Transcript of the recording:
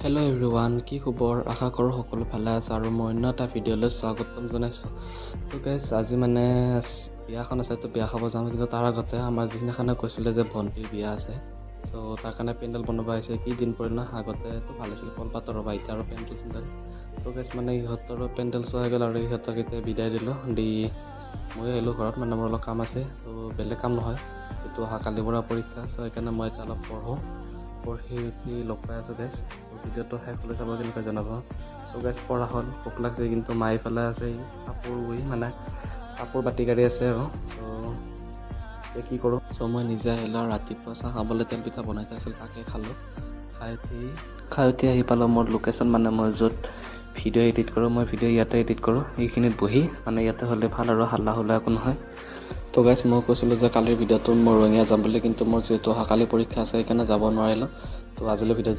Hello' everyone, কি খবৰ? আশা কৰোঁ সকলো ভালে আছে আৰু মই অন্য এটা ভিডিঅ'লৈ স্বাগতম জনাইছোঁ। তো গাইজ, আজি মানে বিয়াখন আছে, তো বিয়া খাব যাম। কিন্তু তাৰ আগতে আমাৰ যিদিনাখনে কৈছিলে যে ভণ্টিৰ বিয়া আছে, চ' তাৰ কাৰণে পেণ্ডেল বনাব আহিছে। কি দিন পৰিল ন? আগতেতো ভাল আছিল কলপাতৰ ৰ'বা, এতিয়া আৰু পেণ্ডেল চেণ্ডেল। তো গাইজ, মানে ইহঁতৰো পেণ্ডেল চোৱা হৈ গ'ল আৰু ইহঁতক এতিয়া বিদায় দিলোঁ, দি ময়ো আহিলোঁ ঘৰত। মানে মোৰ অলপ কাম আছে, তো বেলেগ কাম নহয়, যিটো অহাকালিৰ পৰা পৰীক্ষা, চ' সেইকাৰণে মই এতিয়া অলপ পঢ়োঁ। পঢ়ি উঠি লগ পাই আছোঁ গাইজ। ভিডিঅ'টো শেষ হ'লে চাব, কেনেকুৱা জনাব। চ' গাইজ, পঢ়া হ'ল, ভোক লাগছে, কিন্তু মায়ে ইফালে আছে কাপোৰ বহি, মানে কাপোৰ বাতি কাঢ়ি আছে আৰু। চ' এতিয়া কি কৰোঁ? চ' মই নিজে আহিলোঁ আৰু ৰাতিপুৱা চাহ খাবলৈ তেল পিঠা বনাই থৈছিল, তাকে খালোঁ। খাই উঠি আহি পালোঁ মোৰ লোকেশ্যন, মানে মই য'ত ভিডিঅ' এডিট কৰোঁ। মই ভিডিঅ' ইয়াতে এডিট কৰোঁ, এইখিনিত বহি। মানে ইয়াতে হ'লে ভাল আৰু হাল্লা হুল্লা একো নহয়। তো গাইজ, মই কৈছিলোঁ যে কালিৰ ভিডিঅ'টো মই ৰঙিয়া যাম বুলি, কিন্তু মোৰ যিহেতু অহাকালি পৰীক্ষা আছে, সেইকাৰণে যাব নোৱাৰিলোঁ। তো আজিলৈ ভিডিঅ'ত